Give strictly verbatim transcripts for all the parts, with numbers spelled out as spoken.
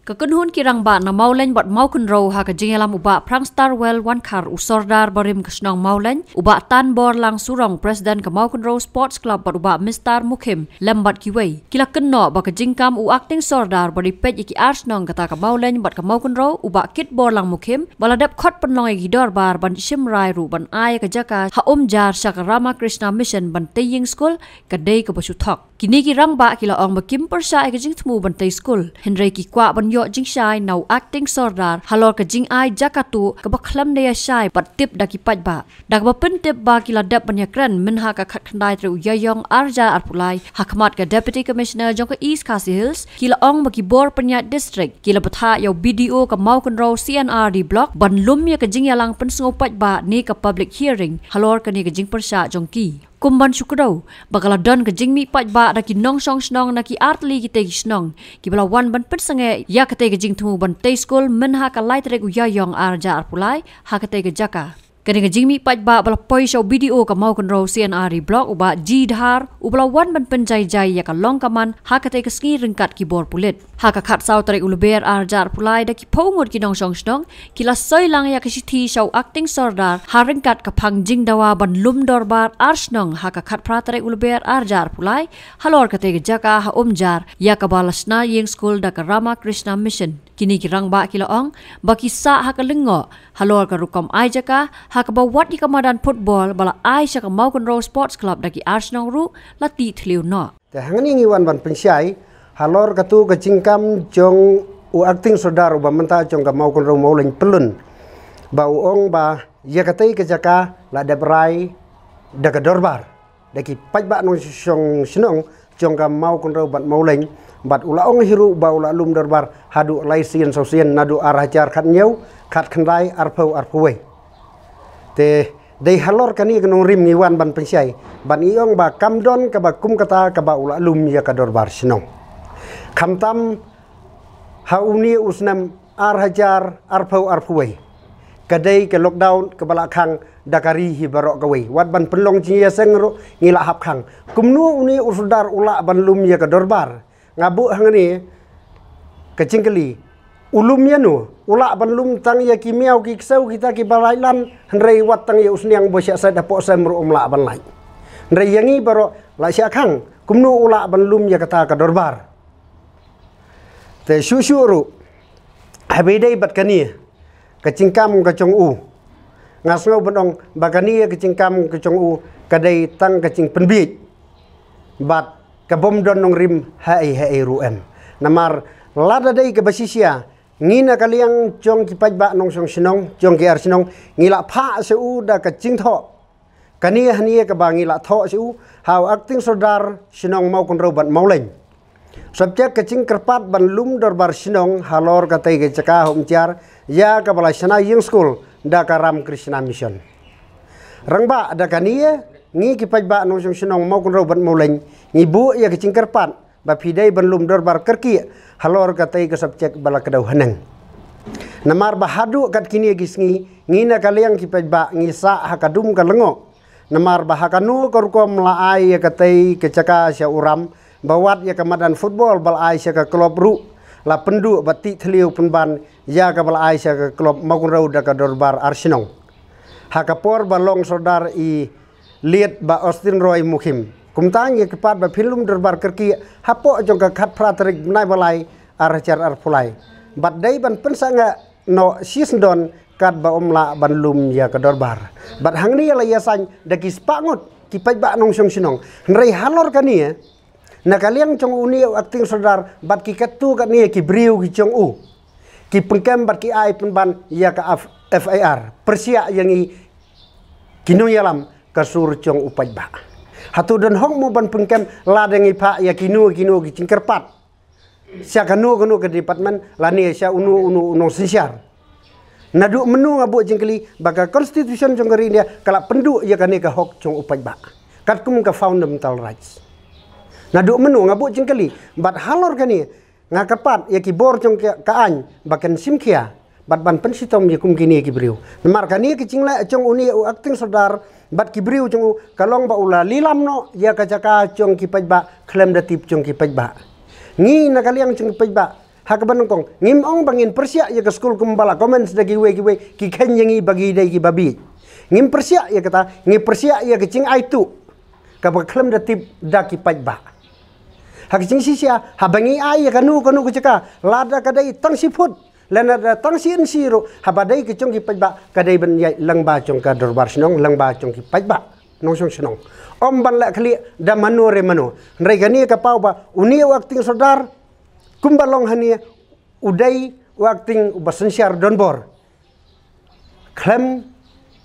Ka kynhun ki rangbah na Mawlein bad Mawkynrew ha ka jingïalam u Bah Prangstarwell Wankhar, u Sordar barim ka shnong Mawlein, u Bah Tanborlang Surong, President ka Mawkynrew Sports Club, bad u Bah Mister Mukhim, lem bad kiwei, ki la kynnoh ba ka jingkam u Acting Sordar ba dei peit ïa ki ar shnong kata ka Mawlein bad ka Mawkynrew, u Bah Kitborlang Mukhim, ba la dep khot pynlong ïa ki dorbar ban shim rai ruh ban ai ïa ka jaka ha Umjar sha ka Ramakrishna Mission ban tei ïing skul, ka dei kaba shu thok. Kine ki rangbah ki la ong ba kim pyrshah ïa ka jingthmu ban tei skul, hynrei ki kwah ban ïoh jingshai na u Acting Sordar halor ka jingai jaka tuh kaba khlem da ïashai bad tip da ki paidbah. Da kaba pyntip ba ki la dep ban ïakren mynha ka khatkhyndai tarik u Ïaïong ar hajar arphew lai ha khmat ka Deputy Commissioner jong ka East Khasi Hills, ki la ong ba ki bor pynïaid district ki la bthah ïa u B D O ka Mawkynrew C and R D Block ban lum ïa ka jingïalang pynsngew paidbah ne ka public hearing halor kane ka jingpyrshah jong ki. Kum ban shu kdew ba ka la don ka jingmih paidbah da ki nongshong shnong na ki artylli kitei ki shnong, kiba la wan ban pynsangeh ïa katei ka jingthmu ban tei skul mynha ka lai tarik u Ïaïong ar hajar arphew lai ha katei ka jaka. Kane ka jingmih paidbah ba la poi sha u B D O ka Mawkynrew C and R D Block, u Bah G Dhar, uba la wan ban pynjai jai ïa ka long ka man ha katei ka sngi ryngkat ki bor pulit. Ha ka khatsaw tarik u Lber ar hajar arphew lai, da ki phew ngut ki nongshong shnong ki la soi lang ïa ka shithi sha u Acting Sordar ha ryngkat ka phang jingdawa ban lum dorbar ar shnong ha ka khatphra tarik u Lber ar hajar arphew lai halor katei ka jaka ha Umjar, ïa kaba la shna ïing skul da ka Ramakrishna Mission. Kine ki rangbah ki la ong ba ki sah ha ka lyngngoh halor ka rukom ai jaka, ha kaba wat ïa ka madan football ba la ai sha ka Mawkynrew Sports Club da ki ar shnong ruh la tih thliew noh. Te hangne ngi wan ban pynshai halor katu ka jingkam jong u Acting Sordar uba mynta jong ka Mawkynrew Mawlein Pyllun, ba u ong ba ïa katei ka jaka la dep rai da ka dorbar, da ki paidbah nongshong shnong jong ka Mawkynrew bad Mawlein, bad u la ong hi ruh ba u la lum dorbar haduh lai sien saw sien, naduh ar hajar khathynñiew, khatkhyndai, arphew, arphew wei. Te dei halor kane ka nongrim ngi wan ban pynshai, bad ngi ong ba kam don kaba kum kata kaba u la lum ïa ka dorbar shnong. Khamtam ha une u snem ar hajar arphew, arphew wei, ka dei ka lockdown kaba la khang da ka ri hi baroh kawei. Wat ban pynlong jingïaseng ruh ngi la hap khang. Kumno une u Sordar u lah ban lum ïa ka dorbar? Nga buh hangne ka jingkylli. U lum ïano? U lah ban lum tang ïa ki miaw ki ksew kita kiba lait lan, hynrei wat tang ïa u sniang ba shah sait hapoh sem ruh um lah ban lait. Hynrei ïa ngi baroh la shah khang, kumno u lah ban lum ïa kata ka dorbar? Te shuh shuh ruh, haba ïadei bad kane ka jingkam ka jong u, nga sngew ban ong ba kane ka jingkam ka jong u ka dei tang ka jingpynbiej, bad ka bym don nongrim haei haei ruh em. Namar lada dei kaba shisha, ngi na ka liang jong ki paidbah nongshong shnong jong ki ar shnong, ngi la phah sha u da ka jingthoh. Kane hangne kaba ngi la thoh sha u ha u Acting Sordar shnong Mawkynrew bad Mawlein, subject ka jingkyrpad ban lum dorbar shnong halor katei ka jaka ha Umjar, ïa kaba la shna ïing skul da ka Ramakrishna Mission. Rangbah, da kane ngi ki paidbah nongshong shnong Mawkynrew bad Mawlein ngi buh ïa ka jingkyrpad ba phi dei ban lum dorbar kyrkieh halor katei ka subject ba la kdew haneng. Namar ba haduh kat kine ki sngi ngi na ka liang ki paidbah ngi sah ha ka dum ka lyngngoh. Namar ba ha kano ka rukom la ai ïa katei ka jaka sha u Ram, ba wat ïa ka madan football ba la ai sha ka club ruh la pynduh ba tih thliew pynban ïa kaba la ai sha ka club Mawkynrew da ka dorbar ar shnong. Ha ka por ba long Sordar i liat Bah Austin Roy Mukhim. Kumta ngi kyrpad ba phin lum dorbar kyrkieh hapoh jong ka khatphra tarik bnai ba lai ar hajar arphew lai. Bad dei ban pynsangeh noh shisyndon katba um lah ban lum ïa ka dorbar. Bad hangne la ïasain da ki spah ngut ki paidbah nongshong shnong. Hynrei halor kane, na ka liang jong une u Acting Sordar bad ki katto katne ki briew ki jong u, ki pynkem bad ki ai pynban ïa ka F-, F I R, pyrshah ïa ngi ki nongïalam ka sur jong u paidbah. Hato don hok mo ban pynkem lada ngi phah ïa kino kino ki jingkyrpad sha kano kano ka department lane sha uno uno u nongsynshar? Naduh mynno, nga buh jingkylli, ba ka constitution jong ka ri India ka la pynduh ïa kane ka hok jong u paidbah katkum ka fundamental rights? Naduh mynno, nga buh jingkylli? Bad halor kane nga kyrpad ïa ki bor jong ka, ka aiñ ba kin shim khia bad ban pynshitom ïa kum kine ki briew. Namar kane ka jingleh jong une u Acting Sordar bad ki briew jong u ka long ba u la lilam noh ïa ka jaka jong ki paidbah khlem da tip jong ki paidbah. Ngi na ka liang jong ki paidbah Ha kaba nyngkong, ngim ong ba ngin pyrshah ïa ka skul kumba la commence da kiwei kiwei ki kheiñ ïa ngi ba ngi dei kiba bieit. Ngim pyrshah ïa kata, ngi pyrshah ïa ka jingai tuh kaba khlem da tip da ki paidbah. Ha ka jingshisha, haba ngi ai ïa kano kano ka jaka, lada ka dei tang shi phut, lane da tang shi inshi ruh, haba dei ka jong ki paidbah, ka dei ban ïaid lyngba jong ka dorbar shnong, lyngba jong ki paidbah nongshong shnong. Ym ban leh khlieh da mano re mano. Hynrei kane ka paw ba une u acting sordar, kumba long hangne, u dei u acting uba synshar donbor, khlem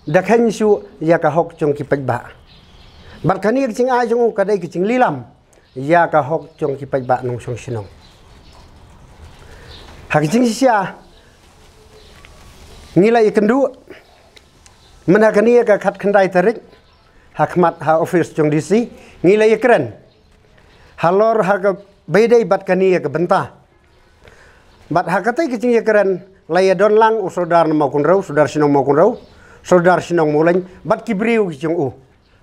da kheiñ shuh ïa ka hok jong ki paidbah. Bad kane ka jingai jong u ka dei ka jinglilam ïa ka hok jong ki paidbah nongshong shnong. Ha ka jingshisha, ngi la ïakynduh mynha kane ka khatkhyndai tarik, ha khmat ha office jong D C, ngi la ïakren halor ha kaba ïadei bad kane ka bynta. Bad ha katei ka jingïakren, la ïadon lang u sordar na Mawkynrew, sordar shnong Mawkynrew, sordar shnong Mawleng, bad ki briew ki jong u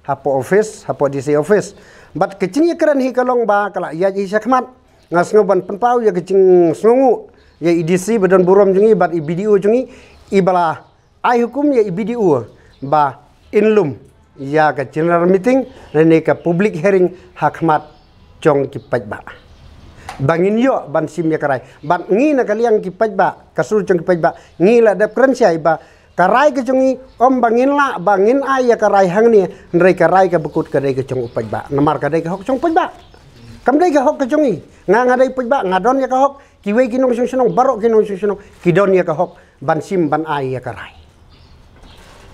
hapoh office, hapoh D C office. Bad ka jingïakren hi ka long ba ka la ïaid hi shakhmat. Nga sngew ban pynpaw ïa ka jingsngewnguh ïa i D C ba don burom jong ngi bad i B D O jong ngi, iba la ai hukum ïa i B D O ba in lum ïa ka general meeting lane ka public hearing ha khmat jong ki paidbah, ba ngin ïoh ban shim ïa ka rai. Bad ngi na ka liang ki paidbah, ka sur jong ki paidbah, ngi la dep kren shai ba ka rai ka jong ngi, ym ba ngin lah ba ngin ai ïa ka rai hangne, hynrei ka rai kaba kut ka dei ka jong u paidbah, namar ka dei ka hok jong u paidbah. Kam dei ka hok ka jong ngi. Nga, nga dei paidbah, nga don ïa ka hok. Kiwei ki nongshong shnong, baroh ki nongshong shnong ki don ïa ka hok ban shim, ban ai ïa ka rai.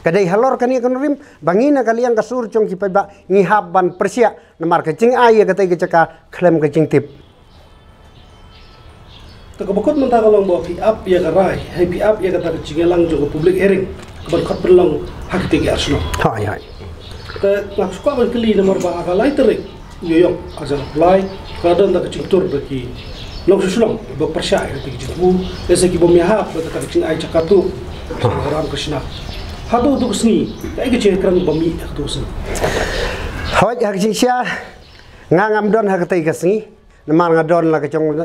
Ka dei halor kane ka nongrim ba ngi na ka liang ka sur jong ki paidbah ngi hap ban pyrshah, namar ka jingai ïa katei ka jaka khlem ka jingtip. Te kaba kut mynta ka long ba phi ap ïa ka rai, hei phi ap ïa kata ka jingïalang jong ka public hearing kaban khot pynlong ha katei ka ar shnong. Hooid, hooid. Te nga kwah ban kylli namar ba ha ka lai tarik Ïoh ïoh, ka jingpynlait, ka don da ka jingtur da ki nongshong shnong ba pyrshah ïa ka jingthmu, lehse ki bym ïahap da ka jingai jaka tuh, ha, Ram Krishna. Haduh tu ka sngi, kaei ka jingkren ba mih ha ka tu ka sngi? Hooid, ha ka jingshisha nga ngam don ha katei ka sngi, namar nga don la ka jong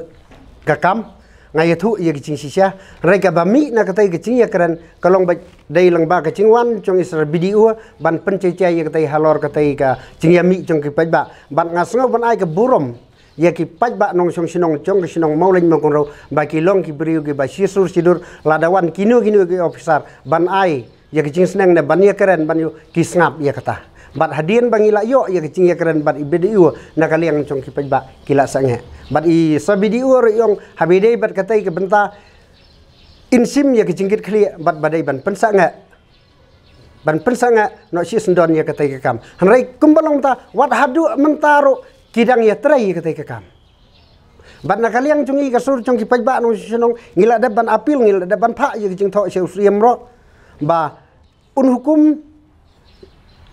ka kam. Nga ïathuh ïa ka jingshisha, hynrei kaba mih na katei ka jingïakren ka long ba dei lyngba ka jingwan jong i sor B D O ban pynshai shai ïa katei halor katei ka jingïamih jong ki paidbah. Bad nga sngew ban ai ka burom ïa ki paidbah nongshong shnong jong ka shnong Mawleng Mawkynrew ba ki long ki briew kiba shisur shidur, lada wan kino kino ki officer ban ai ïa ka jingsneng ne ban ïakren ban ïoh, ki sngap ïa kata. Bad hadien ba ngi la ïoh ïa ka jingïakren bad i B D O na ka liang jong ki paidbah, ki la sangeh. Bad i sor B D O ruh i ong haba dei bad katei ka bynta in shim ïa ka jingkitkhlieh bad ba dei ban pynsangeh, ban pynsangeh noh shisyndon ïa katei ka kam. Hynrei kumba long ta, wat haduh mynta ruh ki dang ïatrei ïa katei ka kam. Bad na ka liang jong ngi ka sur jong ki paidbah nongshong shnong, ngi la dep ban appeal, ngi la dep ban phah ïa ka jingthoh sha u Syiem ruh ba un hukum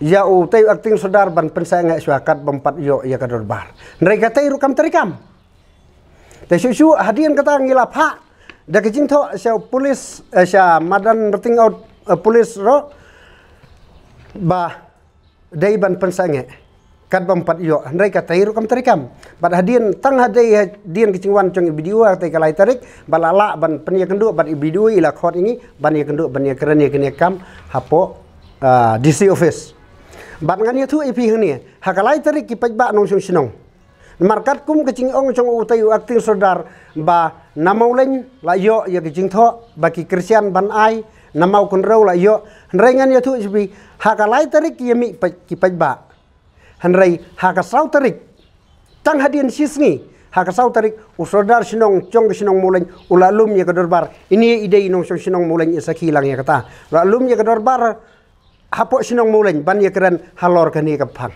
ïa utei u acting sordar ban pynsangeh shuwa kat bym pat ïoh ïa ka dorbar. Hynrei katei ruh kam treikam. Te shuh shuh hadien kata ngi la phah da ka jingthoh sha u police, eh, sha madan routing out, eh, police ruh ba dei ban pynsangeh kat bym pat ïoh, hynrei katei ruh kam treikam. Bad hadien, tang hadei hadien ka jingwan jong i B D O ha katei ka lai tarik ba la lah ban pynïakynduh bad i B D O i la khot ïa ngi ban ïakynduh ban ïakren ïa kane ka kam hapoh, ah, D C office. Bad ngan ïathuh ïa phi hangne, ha ka lai tarik ki paidbah nongshong shnong, namar katkum ka jingong jong utei u acting sordar ba na Mawleng la ïoh ïa ka jingthoh ba ki Khristan ban ai, na Mawkynrew la ïoh. Hynrei ngan ïathuh ïa phi, ha ka lai tarik ki ïamih pait, ki paidbah. Hynrei ha ka saw tarik, tang hadien shisngi, ha ka saw tarik u sordar shnong jong ka shnong Mawleng u la lum ïa ka dorbar. Ine i dei i nongshong shnong Mawleng i sakhi lang ïa kata. U la lum ïa ka dorbar hapoh shnong Mawleng ban ïakren halor kane ka phang,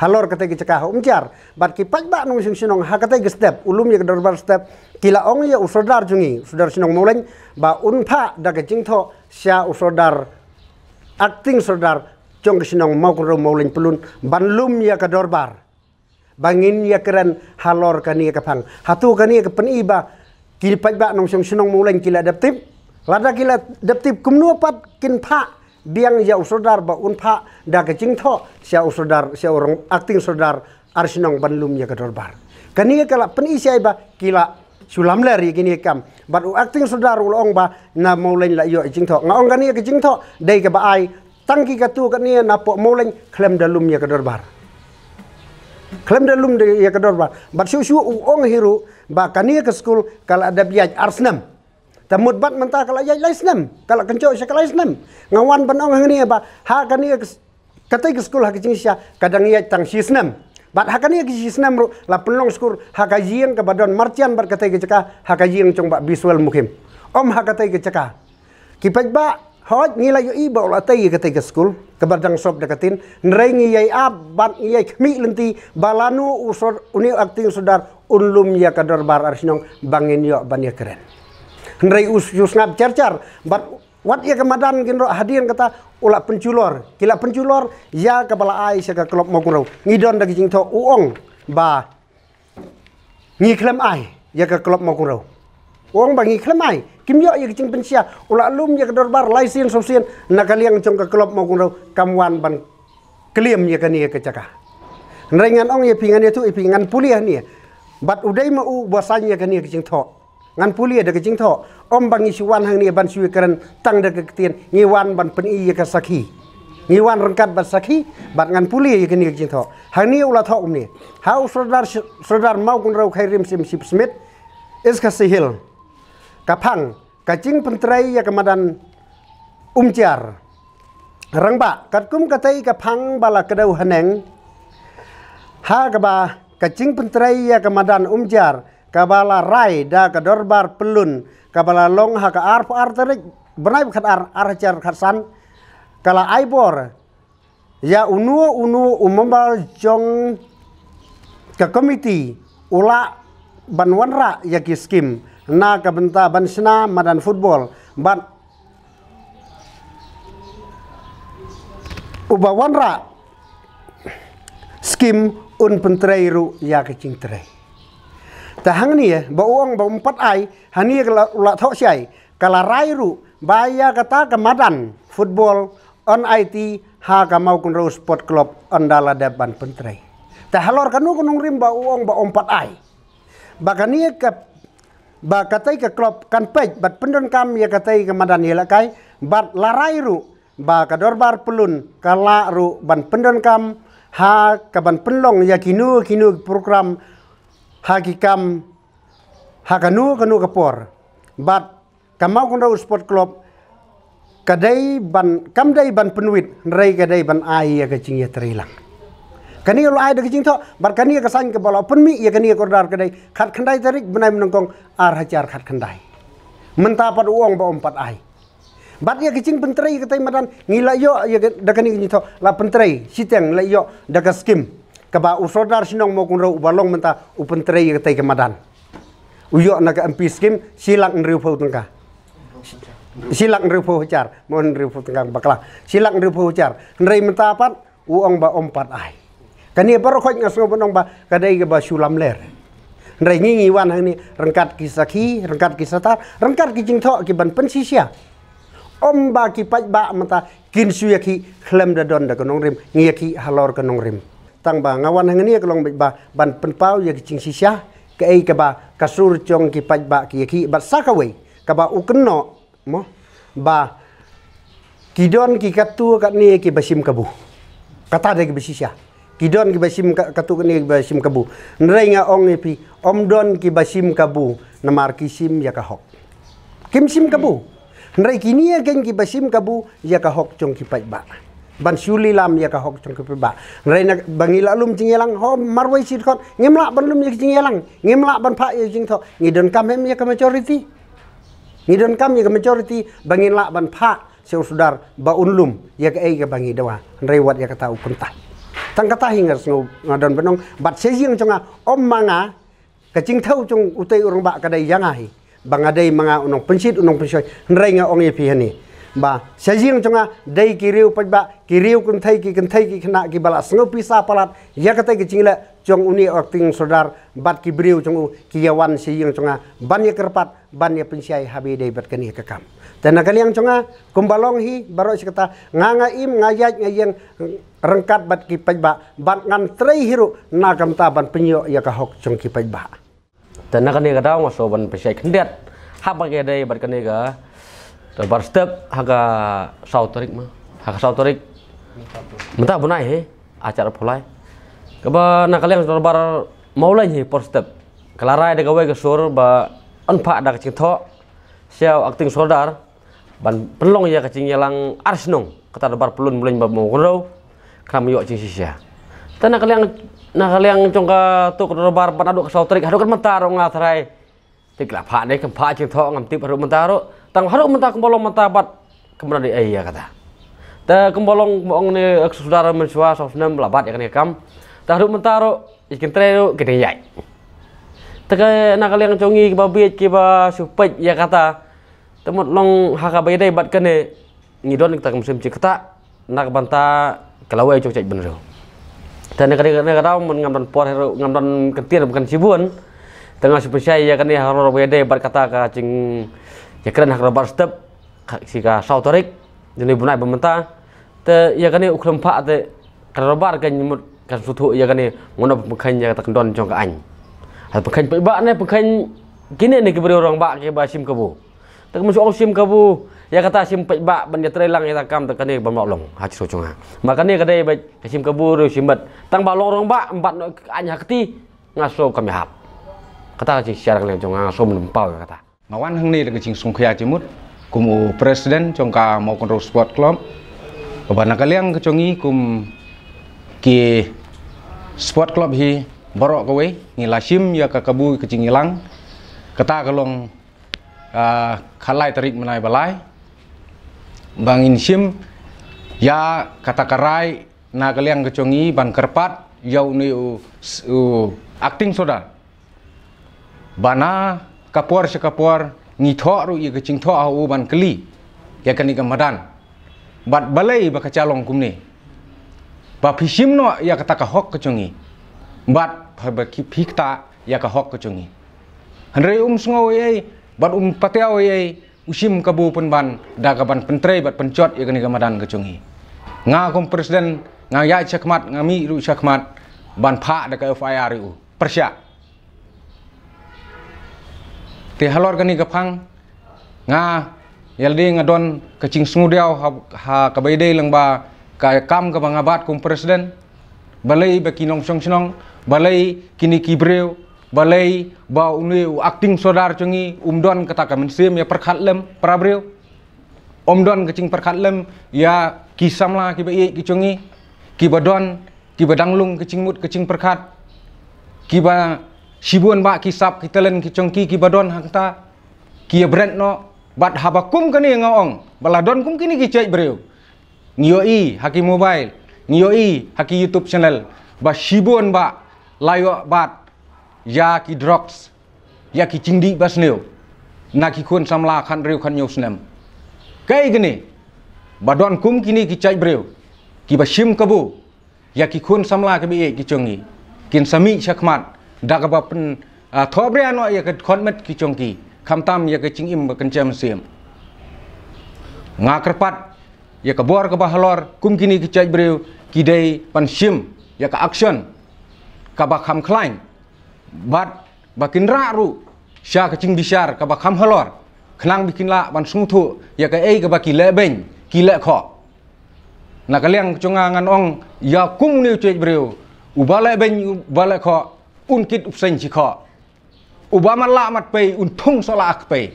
halor katei ka jaka ha Umjar. Bad ki paidbah nongshong shnong ha katei ka step, u lum ïa ka dorbar step, ki la ong ïa u sordar jong ngi, u sordar shnong Mawleng, ba un phah da ka jingthoh sha u sordar, acting sordar jong ka shnong Mawkynrew Mawleng Pyllun ban lum ïa ka dorbar. Ba ngin ïakren halor kane ka phang. Hato kane ka pyni ba ki paidbah nongshong shnong Mawleng ki la dep tip? Lada ki la dep tip, kumno pat kin phah biang ïa u sordar ba un phah da ka jingthoh sha u sordar, sha u rong acting sordar ar shnong ban lum ïa ka dorbar? Kane ka la pyni shai ba ki la Shu lamler ïa kine ki kam. Bad u acting sordar u la ong ba na Mawleng la ïoh ïa ka jingthoh. Nga ong kane ka jingthoh dei kaba ai tang ki katto katne na poh Mawleng khlem da lum ïa ka dorbar. Khlem da lum ïa ka dorbar. Bad shuh shuh u ong hi ruh ba kane ka skul ka la dep ïaid ar snem. Te mut bad mynta ka la ïaid lai snem, ka la kynjoh sha ka lai snem. Nga wan ban ong hangne ba ha kane ka s-, katei ka skul ha ka jingshisha ka dang ïaid tang shi snem. Bad ha kane ka shi snem ruh la pynlong skul ha ka ïing kaba don marjan bad katei ka jaka ha ka ïing jong Bah Biswell Mukhim. Ym ha katei ka jaka. Ki paidbah, hooid ngi la ïohi ba u la tei ïa katei ka skul kaba dang sop da ka tin, hynrei ngi ïai ap bad ngi ïai khmih lynti ba lano u sor-, une u acting sordar un lum ïa ka dorbar ar shnong ba ngin ïoh ban ïakren. Hynrei u shu sngap jar jar bad wat ïa ka madan kin ruh hadien kata u la pynjulor, ki la pynjulor ïa kaba la ai sha ka club Mawkynrew. Ngi don da ka jingthoh u ong ba ngi khlem ai ïa ka club Mawkynrew. U ong ba ngi khlem ai, kim ïoh ïa ka jingpynshai, u la lum ïa ka dorbar lai sien saw sien na ka liang jong ka club Mawkynrew kam wan ban claim ïa kane ka jaka. Hynrei ngan ong ïa phi, ngan ïathuh ïa phi, ngan pule hangne. Bad u dei ma u ba saiñ ïa kane ka jingthoh. Ngan pule da ka jingthoh. Ym ba ngi shu wan hangne ban shu ïakren tang da ka ktien, ngi wan ban pyni ïa ka sakhi. Ngi wan ryngkat bad sakhi bad ngan pule ïa kane ka jingthoh. Hangne u la thoh kumne. Ha u sordar, sordar Mawkynrew Khyrim Syiemship Smit East Khasi Hills. Ka phang ka jingpyntrei ïa ka madan Umjar. Rangbah, katkum katei ka phang ba la kdew haneng. Ha kaba ka jingpyntrei ïa ka madan Umjar kaba la rai da ka dorbar pyllun kaba la long ha ka arphew ar tarik bnai ba khatar ar hajar khatsan, ka la ai bor ïa uno uno u member jong ka komiti u lah ban wanrah ïa ki skim na ka bynta ban shna madan football bad uba wanrah skim un pyntrei ruh ïa ka jingtrei. Te hangne ba u ong ba um pat ai, hangne ka la, u la thoh shai, ka la rai ruh ba ïa kata ka madan football yn aiti ha ka Mawkynrew Sport Club ynda la dep ban pyntrei. Te halor kano ka nongrim ba u ong ba um pat ai, ba kane ka, ba katei ka club kan peit bad pyndonkam ïa katei ka madan ïalehkai bad la rai ruh ba ka dorbar pyllun ka lah ruh ban pyndonkam ha kaban pynlong ïa kino kino ki program ha ki kam ha kano kano ka por. Bad ka Mawkynrew Sport Club ka dei ban, kam dei ban pynwit, hynrei ka dei ban ai ïa ka jingïatreilang. Kane u la ai da ka jingthoh bad kane ka saiñ kaba la pynmih ïa kane ka order ka dei khatkhyndai tarik bnai ba nyngkong ar hajar khatkhyndai. Mynta pat u ong ba um pat ai. Bad ïa ka jingpyntrei ïa katei madan ngi la ïoh ïa ka, da kane ka jingthoh la pyntrei shiteng, la ïoh da ka skim kaba u sordar shnong Mawkynrew uba long mynta u pyntrei ïa katei ka madan. U ïoh na ka M P skim shi lak hynriewphew tyngka. Shi lak hynriewphew hajar, mo hynriewphew tyngka bakla. Shi lak hynriewphew hajar. Hynrei mynta pat u ong ba um pat ai. Kane baroh khoit nga sngew ban ong ba ka dei kaba shu lamler. Hynrei ngi ngi wan hangne ryngkat ki sakhi, ryngkat ki satar, ryngkat ki jingthoh ki ban pynshisha. Ym ba ki paidbah mynta kin shu ïakhih khlem da don da ka nongrim, ngi ïakhih halor ka nongrim. Tang ba nga wan hangne ka long beit ba ban pynpaw ïa ka jingshisha, kaei kaba ka sur jong ki paidbah ki ïakhih bad sa kawei kaba u kynnoh mo ba ki don ki katto katne kiba shim kabu. Kata dei kiba shisha. Ki don kiba shim ka-, katto katne kiba shim kabu. Hynrei nga ong ïa phi, ym don kiba shim kabu namar ki shim ïa ka hok. Kim shim kabu. Hynrei kine ïa kein kiba shim kabu ïa ka hok jong ki paidbah. Ban shu lilam ïa ka hok jong ki paidbah. Hynrei na ba ngi la lum jingïalang, ho marwei shi dkhot ngim lah ban lum ïa ka jingïalang, ngim lah ban phah ïa ka jingthoh. Ngi donkam em ïa ka majority. Ngi donkam ïa ka majority ba ngin lah ban phah sha u sordar ba un lum ïa kaei kaba ngi dawa. Hynrei wat ïa kata u kyntait. Tang kata hi nga sngew, nga don ban ong bad sha ïing jong nga, ym ma nga, ka jingthew jong utei u rangbah ka dei ïa nga hi. Ba nga dei ma nga u nongpynshit u nongpynshoi, hynrei nga ong ïa phi hangne ba sha ïing jong nga dei ki riew paidbah, ki riew kynthei, ki kynthei ki khynnah kiba la sngew pisa palat ïa katei ka jingleh jong une u acting sordar bad ki briew jong u ki ïa wan sha ïing jong nga ban ïa kyrpad ban ïa pynshai ha ba ïadei bad kane ka kam. Te na ka liang jong nga, kumba long hi baroh shi katta, nga nga im, nga ïaid, nga ïeng ryngkat bad ki paidbah bad ngan trei hi ruh na ka bynta ban pynïoh ïa ka hok jong ki paidbah. Te na kane ka daw nga sngew ban pynshai khyndiat ha kaba ïadei bad kane ka dorbar step ha ka saw tarik ma, ha ka saw tarik mynta bnai hi, achar pulai. Kaba na ka liang dorbar Mawleng hi por step ka la rai da kawei ka sur ba yn phah da ka jingthoh sha u acting sordar ban pynlong ïa ka jingïalang ar shnong kata dorbar pyllun Mawleng bad Mawkynrew, khnang ban ïoh jingshisha. Te na ka liang, na ka liang jong kato ka dorbar ba naduh ka saw tarik haduh ka mynta ruh nga tharai te ki la phah ne kim phah jingthoh ngam tip haduh mynta ruh. Tang haduh mynta kumba long mynta bad kumba dei ei ïa kata. Te kumba long kumba ong ne ek sudar mynshuwa saw snem la bat ïa kane ka kam. Te haduh mynta ruh ïa ki kyntrei ruh ki dang ïaid. Te ka na ka liang jong ngi kiba bieit kiba shu peit ïa kata. Te mut long ha kaba ïadei bad kane ngi don kita ka mynsiem jingktah na ka bynta ka lawei jong jaitbynriew. Te na kane, na ka daw mut ngam don por hi ruh, ngam don kyntien ba kan shibun. Te nga shu pynshai ïa kane halor ba ïadei bad kata ka jingïakren ha ka dorbar step ka, shi ka saw tarik jong une u bnai ba mynta. Te ïa kane u khlem phah te ka dorbar kan mut kan sngewthuh ïa kane mano ba pynkheiñ ïa kata ka don jong ka aiñ. Ha pynkheiñ paidbah ne pynkheiñ kine ne ki briew rangbah kiba shim kabu. Te ka mynsiem ong shim kabu ïa kata shim paidbah ban ïatreilang ïa kata ka kam te kane ba mlong ha jingsngew jong nga. Ma kane ka dei ba ka shim kabu ruh shim bad tang ba long rangbah ym bat noh ka aiñ ha kti nga sngew kam ïahap. Kata ka jingshisha na ka liang jong nga, nga sngew ban pynpaw ïa kata. Nga wan hangne da ka jingsngewkhia jingmut kum u president jong ka Mawkynrew Sport Club. Kaba na ka liang ka jong ngi kum ki sport club hi baroh kawei ngi la shim ïa ka kabu ka jingïalang. Kata ka long ah, khatlai tarik mynta ba lai ba ngin shim ïa kata ka rai na ka liang ka jong ngi ban kyrpad ïa une u, u acting sordar. Ba na ka por sha ka por ngi thoh ruh ïa ka jingthoh ha u ban kylli ïa kane ka madan. Bad balei ba ka jia long kumne? Ba phi shim noh ïa kata ka hok ka jong ngi. Bad ba ki phi ktah ïa ka hok ka jong ngi. Hynrei um sngew ei ei bad um patiaw ei ei, u shim kabu pynban da ka ban pyntrei bad pynjot ïa kane ka madan ka jong ngi. Nga kum president nga ïaid shakhmat, nga mih ruh shakhmat ban phah da ka F I R ïa u. Pyrshah. Te halor kane ka phang nga ïalade nga don ka jingsngewdiaw ha, ha kaba ïadei lang ba ka kam kaba nga bat kum president. Balei ba ki nongshong shnong, balei kine ki briew, balei ba une u acting sordar jong ngi um don kata ka mynsiem ïa pyrkhat lem para briew. Um don ka jingpyrkhat lem ïa ki samla kiba ïeit ki jong ngi, kiba don, kiba dang lung ka jingmut ka jingpyrkhat, kiba shibun ba ki sap ki talent ki jong ki kiba don hangta, ki ïa bret noh. Bad haba kum kane nga ong ba la don kum kine ki jait briew, ngi ïohi ha ki mobile, ngi ïohi ha ki YouTube channel ba shibun ba la ïoh bat ïa ki drugs, ïa ki jingdih basniew na ki khun samla khathynriew khathynñiew snem. Kaei kane ba don kum kine ki jait briew kiba shim kabu ïa ki khun samla kiba ïeit ki jong ngi, kin sa mih shakhmat da kaba pyn, ah, thohbria noh ïa ka khot met ki jong ki, khamtam ïa ka jingim ba kynja mynsiem. Nga kyrpad ïa ka bor kaba halor kum kine ki jait briew ki dei ban shim ïa ka action kaba kham khlaiñ. Bad ba kin rah ruh sha ka jingbishar kaba kham halor khnang ba kin lah ban sngewthuh ïa kaei kaba ki leh beiñ ki leh khoh. Na ka liang ka jong nga ngan ong ïa kum une u jait briew, uba leh beiñ uba leh khoh un kit u bseiñ shi khoh. Uba matlah matpei un thung sala akpei.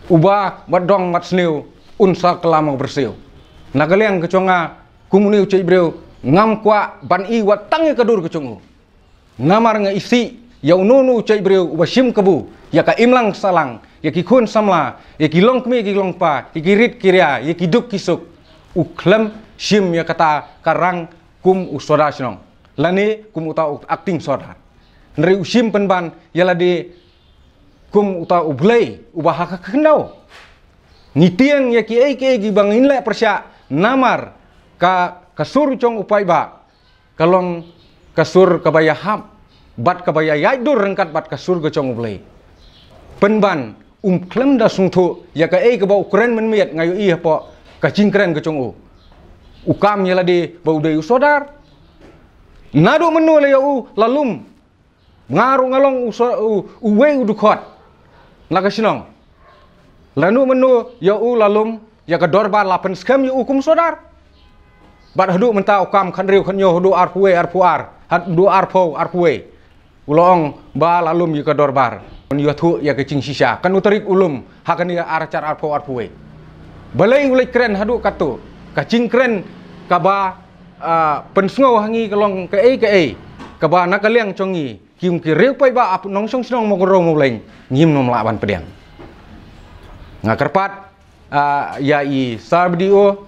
Uba matdong matsniew un sa klam byrsiw. Na ka liang ka jong nga kum une u jait briew ngam kwah ban i wat tang ïa ka dur ka jong u. Namar nga isih ïa uno uno u jait briew uba shim kabu ïa ka imlang sahlang, ïa ki khun samla, ïa ki longkmie ki longpa, ïa ki rit ki ria, ïa ki duk ki suk. U khlem shim ïa kata ka rang kum u sordar shnong lane kum uta u acting sordar. Hynrei u shim pynban ïa lade kum uta u Blei uba ha ka khyndew. Ngi tieng ïa kiei kiei kiba ngin leh pyrshah namar ka, ka sur jong u paidbah ka long ka sur kaba ïahap bad kaba ïaid dur ryngkat bad ka sur ka jong u Blei. Pynban um khlem da sngewthuh ïa kaei kaba u kren mynmiet, nga ïohi hapoh ka jingkren ka jong u. U kam ïa lade ba u dei u sordar. Naduh mynno la ïa u la lum Nga ruh nga long u so-, u, uwei u dkhot na ka shnong. Lano mano ïa u la lum ïa ka dorbar, la pynskhem ïa u kum sordar. Bad haduh mynta u kam khathynriew khathynñiew, haduh arphew wei arphew ar, haduh arphew arphew wei, u la ong ba la lum ïa ka dorbar. Ïathuh ïa ka jingshisha, katno tarik u lum ha kane ka ar hajar arphew arphew wei. Balei u leit kren haduh katto? Ka jingkren kaba, ah, pynsngew ha ngi ka long kaei kaei kaba na ka liang jong ngi, ki, ki riew paidbah ap nongshong shnong Mawkynrew Mawlein, ngim nym lah ban pdiang. Nga kyrpad, ah, ïa i Sir B D O,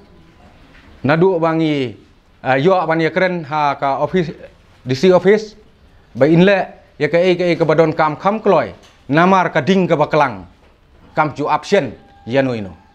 naduh ba ngi, ah, ïoh ban ïakren ha ka office, D C office, ba in leh ïa kaei kaei kaba donkam kham kloi, namar ka ding kaba klang kam ju ap shen ïano ïano.